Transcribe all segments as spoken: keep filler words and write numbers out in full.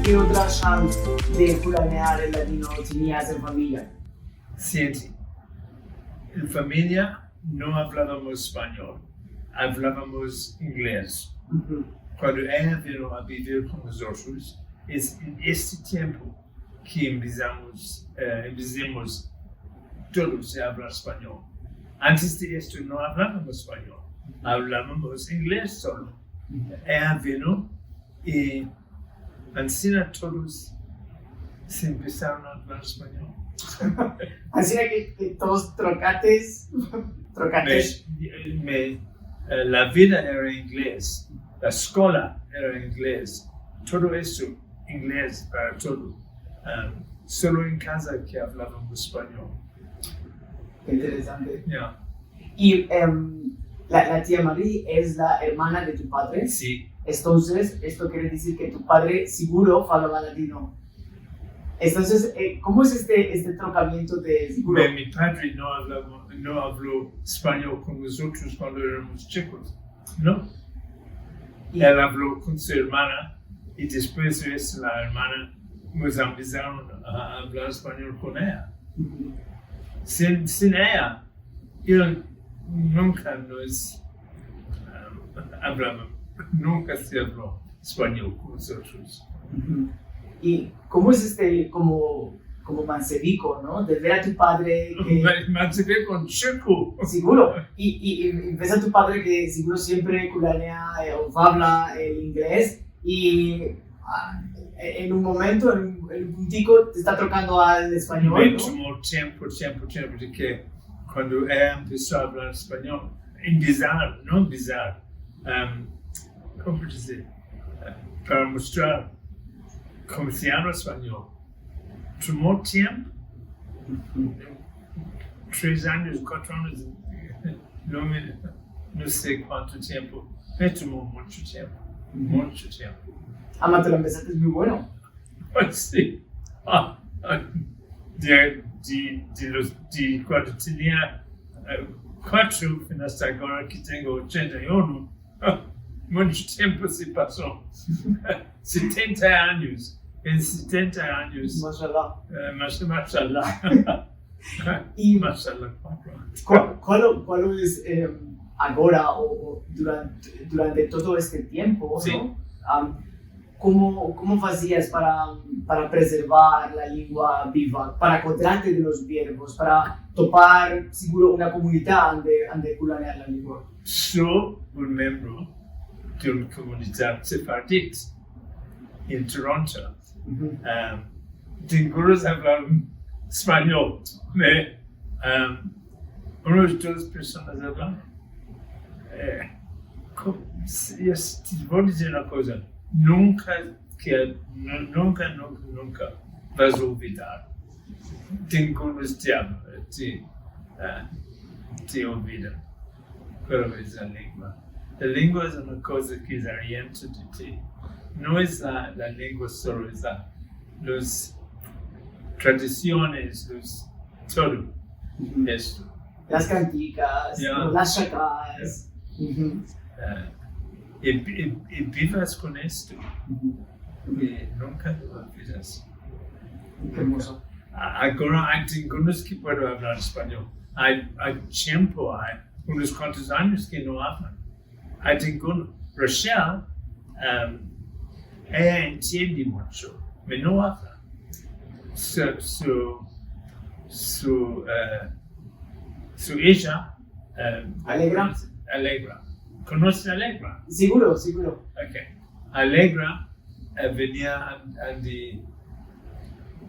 Ke otra shanse de kulanear el ladino tenias en famiya? Siente. En famiya no avlavamos espanyol, avlavamos inglez. Kuando eya vino a bivir kon mozotros, es en este tiempo ke empesamos, eh, empesamos todos a avlar espanyol. Antes de esto no avlavamos espanyol, avlavamos inglez solo. Eya vino i ansina todos se empesaron a avlar espanyol. Ansina ke, ke todos trokates, trokates. Me, me, eh, la vida era inglez, la eskola era inglez, todo esto inglez para todo. Em, solo en kaza ke avlavamos espanyol. Ke interesante. Ya. I, em, la, la tia Marie es la ermana de tu padre. Si. Entonses, esto kere dizir ke tu padre siguro avlava ladino. Entonses, eh, komo es este, este trokamiento de siguro? Mi, mi padre no avlava, no avlo espanyol kon mozotros kuando eramos chikos, no? I el avlo kon su ermana, i despues de esto la ermana, mos empesaron a, a avlar espanyol kon eya. Sin, sin eya, el nunka mos, em, avlava, nunka se avlo espanyol kon mozotros. I komo es este, komo, komo manseviko, no? De ver a tu padre ke... Ma-, manseviko, chiko. Siguro. I, i, i ves a tu padre ke siguro siempre kulanea, eh, o avla el inglez, i, ah, en un momento, en un, en un puntiko, te esta trokando al espanyol, no? Me tomo tiempo, tiempo, tiempo, de ke kuando eya empeso a avlar espanyol, empesar, no empesar, em, komo se dize? Para mostrar komo se avla espanyol. Tomo tiempo, tres anyos, kuatro anyos, no me, no se kuanto tiempo. Me tomo muncho tiempo, muncho tiempo. Ama, te lo empesaste muy bueno. Si. Ah, ah, de, de, de los, de kuando tenia, eh, kuatro, fin asta agora ke tengo ochenta i uno, muncho tiempo se paso. Setenta anyos. En setenta anyos. Mashallah. Eh, mash-, mashallah. I mashallah, kuatro anyos. Kual, kual, kual es, em, agora o, o durante, durante todo este tiempo, si, no? Am, komo, komo fazias para, para preservar la lengua biva, para akodrarte de los verbos, para topar siguro una komunidad ande, ande kulanear la lengua? So un membro de una komunidad sefardit en Toronto. Em, dingunos avlavan espanyol. Me, em, unos dos personas avlavan. Eh, ko-, si, es, te vo a dizir una koza. Nunka ke, nu-, nunka, nunka, nunka vas a olvidar. Dingunos te avla, te, eh, te olvida. Pero es la lengua. La lengua es una koza ke es dentro de ti. No es la, la lengua solo, es la, los tradisiones, los, todo esto. Las kantikas, ya, las shakadas. Ya. Eh, i, i, i bivas kon esto. I nunka lo olvidas. Ke ermozo. A-, agora ay dingunos ke puedo avlar espanyol. Ay, ay tiempo, ay unos kuantos anyos ke no avlan. Ay dinguno. Rochelle, em, eya entiende muncho, me no avla. Su, su, su, eh, su ija, em, Alegra. Alegra. Konoses Alegra? Siguro, siguro. Ok. Alegra, eh, venia an-, ande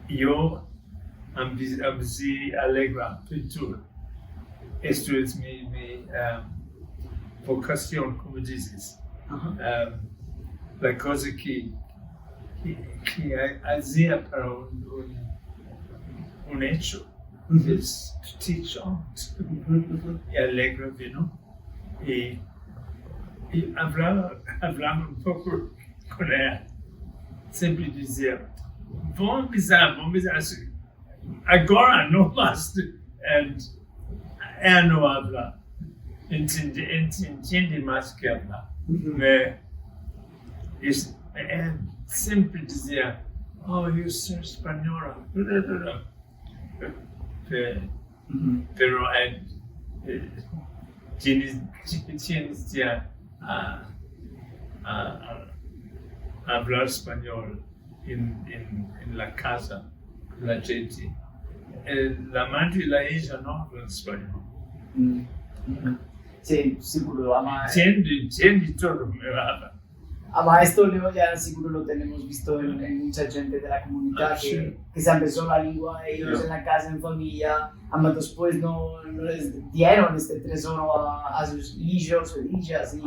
yo, am-, ambezi Alegra pintura. Esto es mi, mi, em, vokasion, komo dizes. Aha. Em, la koza ke, ke, ke a-, azia para un, un, un echo. Es to teach art. I Alegra vino. I, i avlava, avlava un poko kon eya. Siempre dizia, "Vo a empesar, vo a empesar así. Agora no mas." And eya no avla. Entiende, enti-, entiende mas ke avla. Me, es, El sempre dizia, "Oh, you sir, espanyola." Pe-, pero el, el tiene, tiene, tiene a, a, a avlar espanyol en, en, en la kaza, la djente. El, la madre i la ija no avlan espanyol. Mm, mhm. Si, siguro, ama, Entiende, entiende todo, me va. ama esto, Leo, ya siguro lo tenemos visto en, en mucha djente de la komunidad Ah, ke, si. ke se empesó la lengua eyos Ya. en la kaza, en famiya, ama despues no, no les dieron este tesoro a, a sus ijos o ijas. I,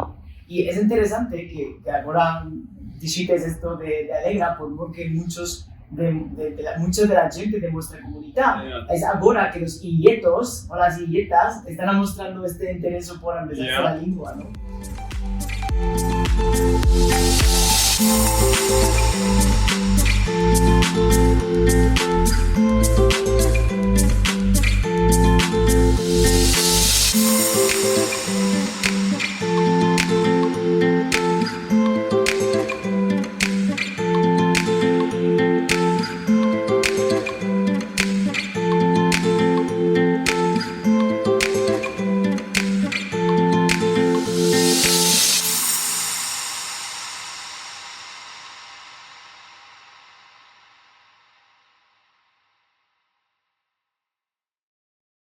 i es interesante ke, ke agora dishites esto de, de Alegra, porke muchos de, de, de la, mucha de la djente de muestra komunidad. Ya. Es agora ke los ijetos o las ijetas estan amostrando este interes por empesar Ya. la lengua, no?